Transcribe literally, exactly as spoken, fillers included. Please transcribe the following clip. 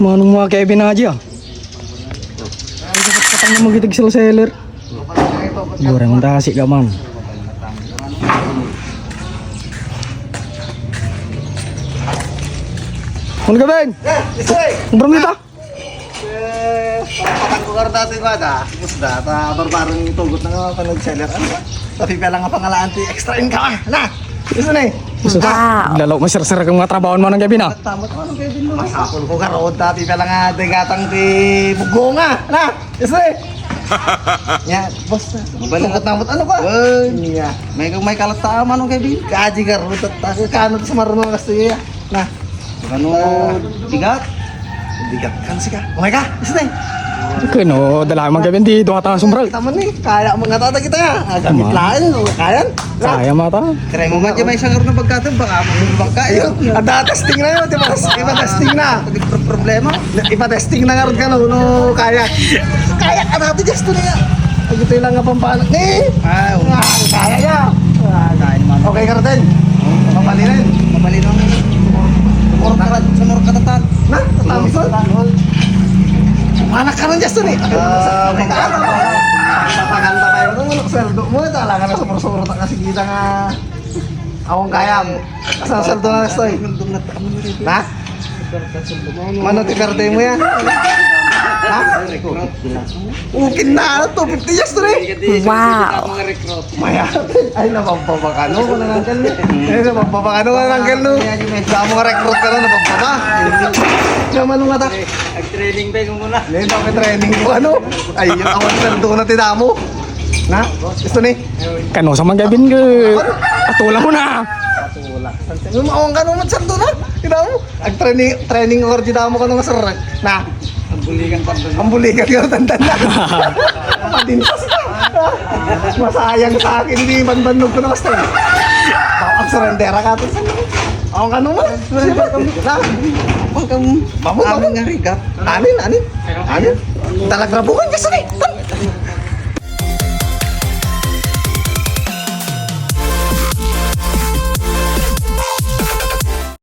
Manong mga Kevin aja. Patang na magitig sila seller. Goreng dasi ka man. Ano ka, Ben? Ang brong nito? Eh, patang ko karo dati ba da? Musda, ta barbarong tugot na nga, panag seller. Ano ba? Tapi pala nga pangalaan ti extra income, ah. Na! Gusto na eh. Gusto na. Wow. Lalo, maserser kang mga trabaho mo ng gabi na. Tama, tama, ng gabi na. Masapol ko karo, tapi pala nga, degatang ti bugonga. Na! Gusto na eh. Nya, boss, mabalukot na mo. Ano ba? Nya, may, may kalatta, manong gabi. Kaji karo, tatas, kano sa marunong kasi iya. Na. Ano, bigat? Bigat kan sika. Okay ka? Gusto na eh. Kano, dala man gabi, di duha ta sumbral. Kita man eh. Kaya mo nga tata kita ya. Agamit Tama. lain, o kayan. Kaya mata. Try mo man, di may isang na pagkatag, baka mo yung bangka. Ayun, ada testing na yun, di ba? Iba testing na. Hindi pro- problema. Ipa-testing na nga rin ka, no, no, kaya. Kaya ka dati, just to niya. Pag ito lang nga pampanak. Eh! Ah, oo. Ah, kaya niya. Ah, Kaya naman. Okay ka rin. Mapalinin. Mapalinin. Sumurot ka, sumurot ka, tatan. Na? Tatamis mo? Anak ka rin, just to ni. Ah, Magkakanta tayo. Ano, ano, sweldo mo? Talaga na sumurot-surot kasi kita nga. Akong kayam. Asa ang sweldo na, Stoy? Na? Mano ti perte mo yan? Ha? Okay na, ano, two fifty years to eh. Wow. Maya, ay, nabababa ka, no? Kung nangangal mo. Ay, nabababa ka, no? Kung nangangal, no? Damo nga recruit ka, no? Nabababa. Siya, manong mata. Ag-training ba yung muna? Hindi, damo training ko, ano? Ay, yung awan sweldo na ti damo. Na? Gusto ni? Kano sa man gabin ka? Atula mo na. Yung maong ka naman, sweldo na. Kita mo? Ag-training, training or di damo ka nung sir. Na. Ang buligan pa. Ang buligan ka, tanda na. Madinsas ka. Masayang sa akin, hindi man bannog ko na basta. Ang surrender ka to. Ang ano mo? Na. Babu, babu. Amin nga rigat. Anin, anin. Anin. Talagrabukan ka sa ni.